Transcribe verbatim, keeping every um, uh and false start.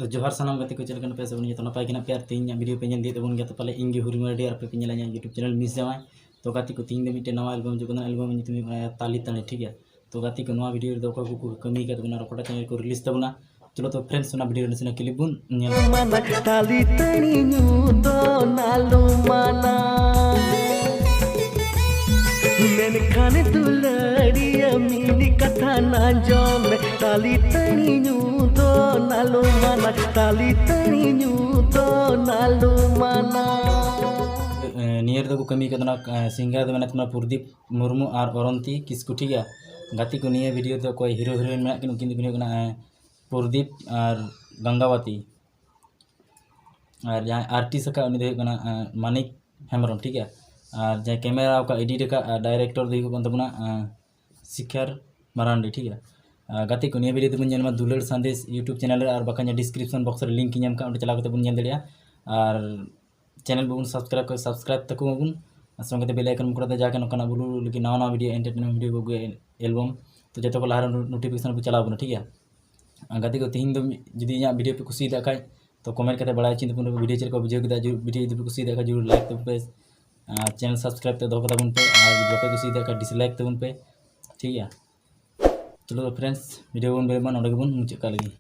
ᱛᱚ ᱡᱚᱦᱟᱨ ᱥᱟᱱᱟᱢ ᱜᱟᱛᱮ ᱠᱚ, ᱪᱮᱫ ᱞᱮᱠᱟ ᱱᱟᱯᱟᱭ ᱥᱮ ᱵᱟᱹᱱᱩᱜ ᱡᱚᱛᱚ ᱱᱟᱯᱟᱭ ᱜᱮ ᱦᱮᱱᱟᱜ ᱯᱮᱭᱟ? ᱟᱨ ᱛᱮᱦᱮᱧᱟᱜ ᱵᱷᱤᱰᱤᱭᱳ ᱯᱮ ᱧᱮᱞ ᱤᱫᱤᱭᱮᱫ ᱛᱟᱵᱚᱱ ᱜᱮᱭᱟ, ᱛᱚ ᱯᱟᱞᱮ ᱤᱧ ᱜᱮ ᱦᱩᱨᱤ ᱢᱟᱨᱰᱤ ᱟᱨ ᱟᱯᱮ ᱯᱮ ᱧᱮᱞᱟ ᱤᱧᱟᱹᱜ YouTube ᱪᱮᱱᱮᱞ ᱢᱤᱥ ᱡᱟᱶᱟᱭ᱾ ᱛᱚ ᱜᱟᱛᱮ ᱠᱚ, ᱛᱮᱦᱮᱧ ᱫᱚ ᱢᱤᱫᱴᱮᱱ ᱱᱟᱣᱟ ᱮᱞᱵᱟᱢ ᱦᱤᱡᱩᱜ ᱠᱟᱱᱟ, ᱮᱞᱵᱟᱢ ᱧᱩᱛᱩᱢ ᱦᱩᱭᱩᱜ ᱠᱟᱱᱟ ᱛᱟᱞᱤ ᱛᱟᱹᱲᱤ, ᱴᱷᱤᱠ ᱜᱮᱭᱟ᱾ ᱛᱚ ᱜᱟᱛᱮ ᱠᱚ, ᱱᱚᱣᱟ ᱵᱷᱤᱰᱤᱭᱳ ᱨᱮᱫᱚ ᱚᱠᱚᱭ ᱠᱚᱠᱚ ᱠᱟᱹᱢᱤ ᱟᱠᱟᱫ ᱛᱟᱵᱚᱱᱟ ᱟᱨ ᱚᱠᱟᱴᱟᱜ ᱪᱮᱱᱮᱞ ᱠᱚ ᱨᱤᱞᱤᱡᱽ ᱛᱟᱵᱚᱱᱟ, ᱪᱚᱞᱚ ᱛᱚ ᱯᱷᱨᱮᱱᱰᱥ, ᱚᱱᱟ ᱵᱷᱤᱰᱤᱭᱳ ᱨᱮ ᱱᱟᱥᱮᱱᱟᱜ ᱠᱞᱤᱯ ᱵᱚᱱ ᱧᱮᱞ᱾ ᱢᱟᱱᱟ ᱛᱟᱞᱤ ᱛᱟᱹᱲᱤ ᱧᱩ ᱫᱚ ᱱᱟᱞᱩ ᱢᱟᱱᱟ, ᱢᱮᱱᱠᱷᱟᱱ ᱫᱩᱞᱟᱹᱲᱤᱭᱟᱹ ᱢᱤᱫ ᱠᱟᱛᱷᱟ ᱱᱟᱡᱚᱢ ᱢᱮ, ᱛᱟᱞᱤ ᱛᱟᱹᱲᱤ ᱧᱩ ᱫᱚ ᱱᱟᱞᱩ ᱢᱟᱱᱟ, ᱛᱟᱞᱤ ᱛᱟᱹᱲᱤ ᱧᱩ ᱫᱚ ᱱᱟᱞᱩ ᱢᱟᱱᱟ᱾ ᱮ, ᱱᱤᱭᱟᱹ ᱨᱮᱫᱚ ᱠᱚ ᱠᱟᱹᱢᱤ ᱠᱟᱫᱟ ᱚᱱᱟ, ᱮ, ᱥᱤᱝᱜᱟᱨ ᱫᱚ ᱢᱮᱱᱟᱜ ᱛᱟᱵᱚᱱᱟ ᱯᱨᱚᱫᱤᱯ ᱢᱩᱨᱢᱩ ᱟᱨ ᱚᱨᱚᱱᱛᱤ ᱠᱤᱥᱠᱩ, ᱴᱷᱤᱠ ᱜᱮᱭᱟ᱾ ᱜᱟᱛᱮ ᱠᱚ, ᱱᱤᱭᱟᱹ ᱵᱷᱤᱰᱤᱭᱳ ᱨᱮᱫᱚ ᱚᱠᱚᱭ ᱦᱤᱨᱳ ᱦᱤᱨᱳᱭᱤᱱ ᱢᱮᱱᱟᱜ ᱠᱤᱱ, ᱩᱱᱠᱤᱱ ᱫᱚᱠᱤᱱ ᱦᱩᱭᱩᱜ ᱠᱟᱱᱟ, ᱮ, ᱯᱨᱚᱫᱤᱯ ᱟᱨ ᱜᱟᱝᱜᱟᱵᱟᱛᱤ᱾ ᱟᱨ ᱡᱟᱦᱟᱸᱭ ᱟᱨᱴᱤᱥᱴ ᱟᱠᱟᱫ, ᱩᱱᱤ ᱫᱚ ᱦᱩᱭᱩᱜ ᱠᱟᱱᱟ, ᱮ, ᱢᱟᱱᱤᱠ ᱦᱮᱢᱵᱨᱚᱢ, ᱴᱷᱤᱠ ᱜᱮᱭᱟ᱾ ᱟᱨ ᱡᱟᱦᱟᱸᱭ ᱠᱮᱢᱮᱨᱟ ᱟᱠᱟᱫ, ᱮᱰᱤᱴ ᱟᱠᱟᱫ ᱟᱨ ᱰᱟᱭᱨᱮᱠᱴᱚᱨ ᱫᱚ ᱦᱩᱭᱩᱜ ᱠᱟᱱ ᱛᱟᱵᱚᱱᱟ, ᱮ, ᱥᱤᱠᱷᱟᱨ ᱢᱟᱨᱟᱱᱰᱤ, ᱴᱷᱤᱠ ᱜᱮᱭᱟ᱾ ᱟᱨ ᱜᱟᱛᱮ ᱠᱚ, ᱱᱤᱭᱟᱹ ᱵᱷᱤᱰᱤᱭᱳ ᱫᱚᱵᱚᱱ ᱧᱮᱞ ᱢᱟ ᱫᱩᱞᱟᱹᱲ ᱥᱟᱸᱫᱮᱥ YouTube ᱪᱮᱱᱮᱞ ᱨᱮ, ᱟᱨ ᱵᱟᱠᱷᱟᱱ ᱱᱤᱭᱟᱹ ᱰᱤᱥᱠᱨᱤᱯᱥᱚᱱ ᱵᱚᱠᱥ ᱨᱮ ᱞᱤᱝᱠ ᱤᱧ ᱮᱢ ᱠᱟᱜᱼᱟ, ᱚᱸᱰᱮ ᱪᱟᱞᱟᱣ ᱠᱟᱛᱮ ᱵᱚᱱ ᱧᱮᱞ ᱫᱟᱲᱮᱭᱟᱜᱼᱟ᱾ ᱟᱨ ᱪᱮᱱᱮᱞ ᱵᱟᱵᱚᱱ ᱥᱟᱵᱥᱠᱨᱟᱭᱤᱵ ᱠᱟᱜ, ᱥᱟᱵᱥᱠᱨᱟᱭᱤᱵ ᱛᱟᱠᱚ ᱢᱟᱵᱚᱱ, ᱟᱨ ᱥᱚᱸᱜᱮ ᱛᱮ ᱵᱮᱞ ᱟᱭᱠᱚᱱ ᱵᱚᱱ ᱠᱚᱨᱟᱣ ᱫᱟ, ᱡᱟᱦᱟᱸ ᱠᱤ ᱱᱚᱝᱠᱟᱱᱟᱜ ᱵᱩᱞᱩ ᱞᱟᱹᱜᱤᱫ ᱱᱟᱣᱟ ᱱᱟᱣᱟ ᱵᱷᱤᱰᱤᱭᱳ, ᱮᱱᱴᱟᱨᱴᱮᱱᱢᱮᱱᱴ ᱵᱷᱤᱰᱤᱭᱳ ᱠᱚᱜᱮ ᱮᱞᱵᱟᱢ, ᱛᱚ ᱡᱚᱛᱚ ᱠᱚ ᱞᱟᱦᱟ ᱨᱮ ᱱᱳᱴᱤᱯᱷᱤᱠᱮᱥᱚᱱ ᱵᱚ ᱪᱟᱞᱟᱣ ᱟᱵᱚᱱᱟ, ᱴᱷᱤᱠ ᱜᱮᱭᱟ᱾ ᱟᱨ ᱜᱟᱛᱮ ᱠᱚ, ᱛᱤᱦᱤᱧ ᱫᱚ ᱡᱩᱫᱤ ᱤᱧᱟᱹᱜ ᱵᱷᱤᱰᱤᱭᱳ ᱯᱮ ᱠᱩᱥᱤᱭᱟᱫᱟ ᱠᱷᱟᱡ, ᱛᱚ ᱠᱚᱢᱮᱱᱴ ᱠᱟᱛᱮ ᱵᱟᱲᱟᱭ ᱦᱚᱪᱚᱧ ᱛᱟᱵᱚᱱ ᱯᱮ, ᱵᱷᱤᱰᱤᱭᱳ ᱪᱮᱫ ᱞᱮᱠᱟ ᱵᱩᱡᱷᱟᱹᱣ ᱠᱮᱫᱟ᱾ ᱡᱩ-, ᱵᱷᱤᱰᱤᱭᱳ ᱡᱩᱫᱤ ᱯᱮ ᱠᱩᱥᱤᱭᱟᱫᱟ ᱠᱷᱟᱡ, ᱡᱚᱨᱩᱨ ᱞᱟᱭᱤᱠ ᱛᱟᱵᱚᱱ ᱯᱮ, ᱟᱨ ᱪᱮᱱᱮᱞ ᱥᱟᱵᱥᱠᱨᱟᱭᱤᱵ ᱛᱮ ᱫᱚᱦᱚ ᱠᱟᱛᱟ ᱵᱚᱱ ᱯᱮ, ᱟᱨ ᱡᱩᱫᱤ ᱵᱟᱯᱮ ᱠᱩᱥᱤᱭᱟᱫᱟ ᱠᱷᱟᱡ, ᱰᱤᱥᱞᱟᱭᱤᱠ ᱛᱟᱵᱚᱱ ᱯᱮ, ᱴᱷᱤᱠ ᱜᱮᱭᱟ᱾ ᱪᱚᱞᱚ ᱯᱷᱨᱮᱱᱰᱥ, ᱵᱷᱤᱰᱤᱭᱳ ᱵᱚᱱ ᱵᱮᱨᱮᱫ ᱢᱟ, ᱱᱚᱰᱮ ᱜᱮᱵᱚᱱ ᱢᱩᱪᱟᱹᱫ ᱠᱟᱜ ᱞᱮᱜᱮ᱾